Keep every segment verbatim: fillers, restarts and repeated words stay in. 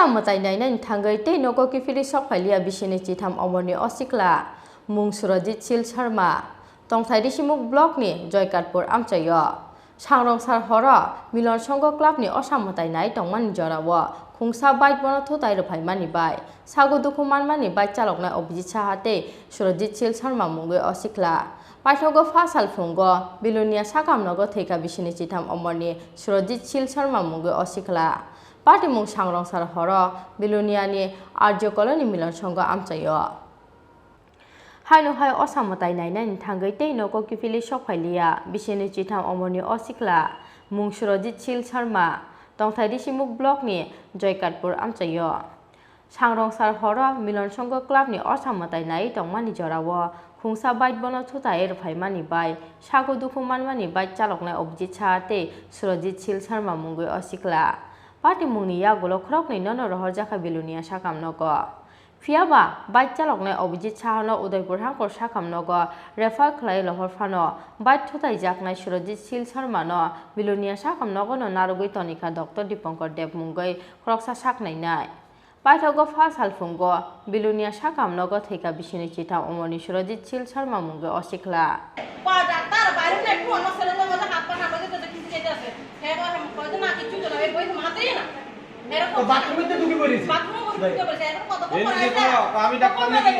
Mwtai nainani thangwi tei nogo kiphilwi sok phailiya bisini chitham omorni o sikla, mung Surojit Sil Sharma, tongthai Risimuk blockni Joykatpur amchaio. Sangrong sar horo Milon Songho clubni osa mwtai nai tongmani jorao khungsa bike bono thutai rwphaimani bai sago dukhu manmani bike chaloknai Abhijit Saha tei Surojit Sil Sharma mungwi o sikla. Paithago pha sal phungo Bilonia sakam nogo thwikha bisini chitham omorni Surojit Sil Sharma mungwi o sikla. Patimung Sangrongsar horo Biloniani Arjo Colony Milon Songho amchaio. Haino hai osa mwtai nainani thangwi tei nogo kiphilwi sok phailiya bisini chitham omorni o sikla, mung Surojit Sil Sharma, tongthai Risimuk blockni Joykatpur amchaio. Sangrongsar horo Milon Songho clubni osa mwtai nai tongmani jorao khungsa bike bono thutai rwphaimani bai sago dukhu manmani bike chaloknai Abhijit Saha tei Surojit Sil Sharma mungwi o sikla. Patimungni yagulo khoroknwi nono rohorjakha Bilonia sakam nogo. Phiyaba bike chaloknai Abhijit Sahano Udaipur hangkor sakam nogo refer khlai lohor phano bike thutai jaknai Surojit Sil Sharmano Bilonia sakam nogono narwgwi tonikha Doctor Dipankar Deb mungwi khoroksa sak nainai. Paithago pha sal phungo Bilonia sakam nogo thwikha bisini chitham omorni Surojit Sil Sharma mungwi o sikla. Ba doctor, বাইরে না একটু অন্য ছেলে তো মধ্যে হাত পা কামড়ে দিতে কিছু যেতে আছে। হ্যাঁ, বা আমি কয়তো না কিছু তো না, ওই মাতেই না। এরকম তো বাথরুমে তো ঢুকে পড়েছি। বাথরুমে ঢুকে পড়েছে, এখন কত এই যে তো আমি ডাক্তার নাকি?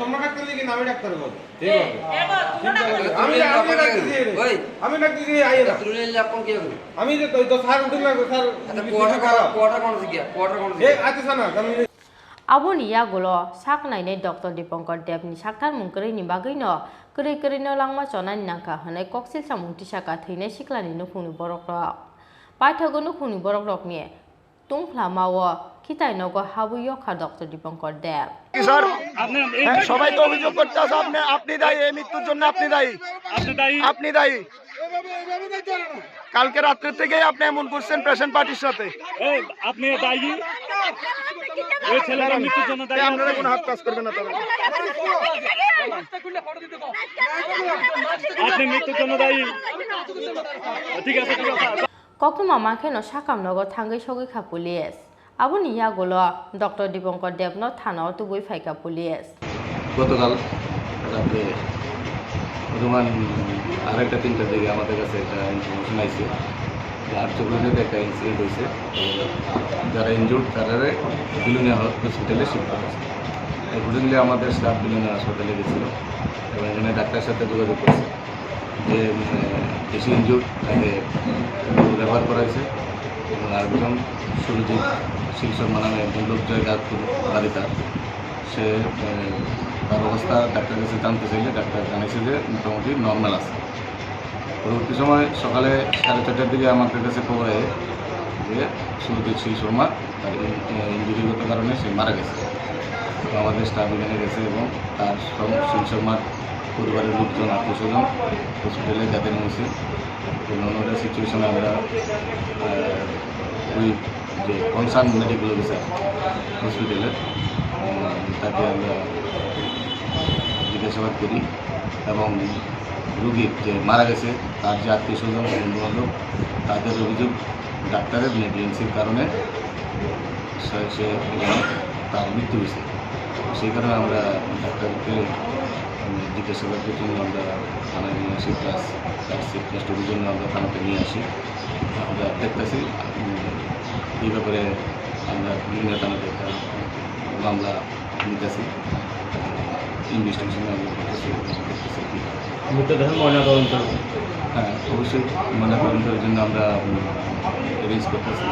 তোমরা ডাক্তার নাকি না আমি ডাক্তার বল? ঠিক আছে। এবার তোমরা ডাক্তার। আমি, আমি ডাক দিছি রে। ওই। আমি ডাক দিছি, আইয়ে না। তুমি নিলে এখন কি হবে? আমি যে তো, তো স্যার উঠুন না, স্যার। আচ্ছা, কোয়ার্টার কোয়ার্টার কোন দিকে? কোয়ার্টার কোন দিকে? এই, আচ্ছা, স্যার, না, আমি Aboni yagulo sak nainai Doctor Dipankar Debni sakthar mung kwrwini bagwino kwrwi kwrwino langma chonani nangkha hwnwi koksil samung tisaka thwinai siklani nukhungni borokrok. Paithago nukhungni borokrokni tungphlamao khitai nogo habwi yokha Doctor Dipankar Deb. কি স্যার? আপনি এই হ্যাঁ, সবাই তো অভিযোগ করতে আছে, আপনি, আপনি দায়ী, এই মৃত্যুর জন্য আপনি দায়ী। আপনি দায়ী। আপনি দায়ী। কালকে রাত্রে থেকেই আপনি এমন করছেন পেশেন্ট পার্টির সাথে। এই, আপনি দায়ী। ওই ছেলেটার মৃত্যুর জন্য দায়ী এই আপনারা আপনি। কোনো হাত কাজ করবেন না তারা। আপনি মৃত্যুর জন্য দায়ী। ঠিক আছে, ঠিক আছে। Koktwma mankhe no sakam nogo thangwi sogwi kha police. Aboni yagulo Doctor Dipankar Debno thanao tubui phaikha police. গতকাল রাত্রে অনুমান আড়াইটা তিনটার দিকে আমাদের কাছে একটা ইনফরমেশন আইছে যে আর্য কলোনিতে একটা ইনসিডেন্ট হয়েছে। যারা ইনজুর্ড তারা বিলোনিয়া হসপিটালে শিফট করা হয়েছে। অ্যাকর্ডিংলি আমাদের স্টাফ বিলোনিয়া হাসপাতালে গেছিল এবং এখানে ডাক্তারের সাথে যোগাযোগ করছে। যে, উম, বেশি ইনজুর্ড, তাকে রেফার করা হয়েছে এবং আরেকজন সুরজিৎ শিলচর নামে একজন লোক জয়গাঁওপুর বাড়ি তার। সে, উম, তার অবস্থা ডাক্তারের কাছে জানতে চাইলে ডাক্তার জানাইছে যে মোটামুটি নর্মাল আছে। পরবর্তী সময় সকালে সাড়ে চারটার দিকে আমাদের কাছে খবর আয় যে সুরজিৎ শীল শর্মা তার ইন-, এ, ইনজুরিগত কারণে সে মারা গেছে। তো আমাদের স্টাফ এখানে গেছে এবং তার সং-, শীল শর্মার পরিবারের লোকজন, আত্মীয় স্বজন হসপিটালে গ্যাদারিং হয়েছে। তো অন্যদের সিচুয়েশনে আমরা, আহ, ওই যে কনসার্ন মেডিকেল অফিসার হসপিটালের, উম, তাকে আমরা জিজ্ঞাসাবাদ করি এবং রুগীর যে মারা গেছে, তার যে আত্মীয় স্বজন, বন্ধু বান্ধব, তাদের অভিযোগ ডাক্তারের নেগলিজেন্সির কারণে সে, সে এখানে তার মৃত্যু হয়েছে। সেই কারণে আমরা ডাক্তারকে, উম, জিজ্ঞাসাবাদের জন্য আমরা থানায় নিয়ে আসি, প্লাস তার সেফ কাস্টডির জন্য আমরা থানাতে নিয়ে আসি। আমরা দেখতেছি, উম, এই ব্যাপারে আমরা বিভিন্ন থানাতে একটা মামলা নিতেছি, ইনভেস্টিগেশন আমরা করতেছি, দেখতেছি কি হয়। মৃতদেহ ময়নাতদন্ত। হ্যাঁ, অবশ্যই ময়নাতদন্তের জন্য আমরা, উম, অ্যারেঞ্জ করতেছি।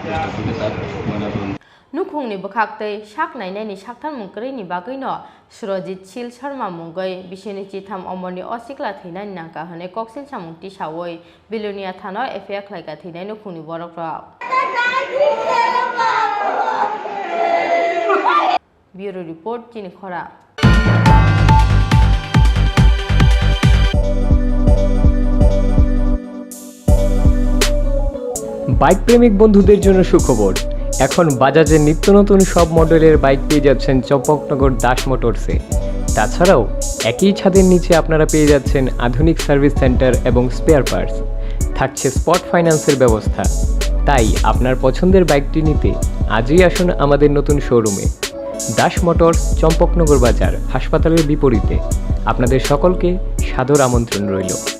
দশটার দিকে তার ময়নাতদন্ত। Nukhungni bwkhaktwi sak nainani sakthar mung kwrwini bagwino Surojit Sil Sharma mungwi bisini chitham omorni o sikla thwinani nangkha hwnwi koksil samung tisawi Bilonia thanao F I R khlaikha thwinai nukhungni borokrok. Bureau Report, Chini Khora. Bike প্রেমিক বন্ধুদের জন্য সুখবর। এখন বাজাজের নিত্য নতুন সব মডেলের বাইক পেয়ে যাচ্ছেন চম্পকনগর দাস মোটরসে। তাছাড়াও একই ছাদের নিচে আপনারা পেয়ে যাচ্ছেন আধুনিক সার্ভিস সেন্টার এবং স্পেয়ার পার্টস। থাকছে স্পট ফাইন্যান্সের ব্যবস্থা। তাই আপনার পছন্দের বাইকটি নিতে আজই আসুন আমাদের নতুন শোরুমে। দাস মোটরস, চম্পকনগর বাজার, হাসপাতালের বিপরীতে। আপনাদের সকলকে সাদর আমন্ত্রণ রইল।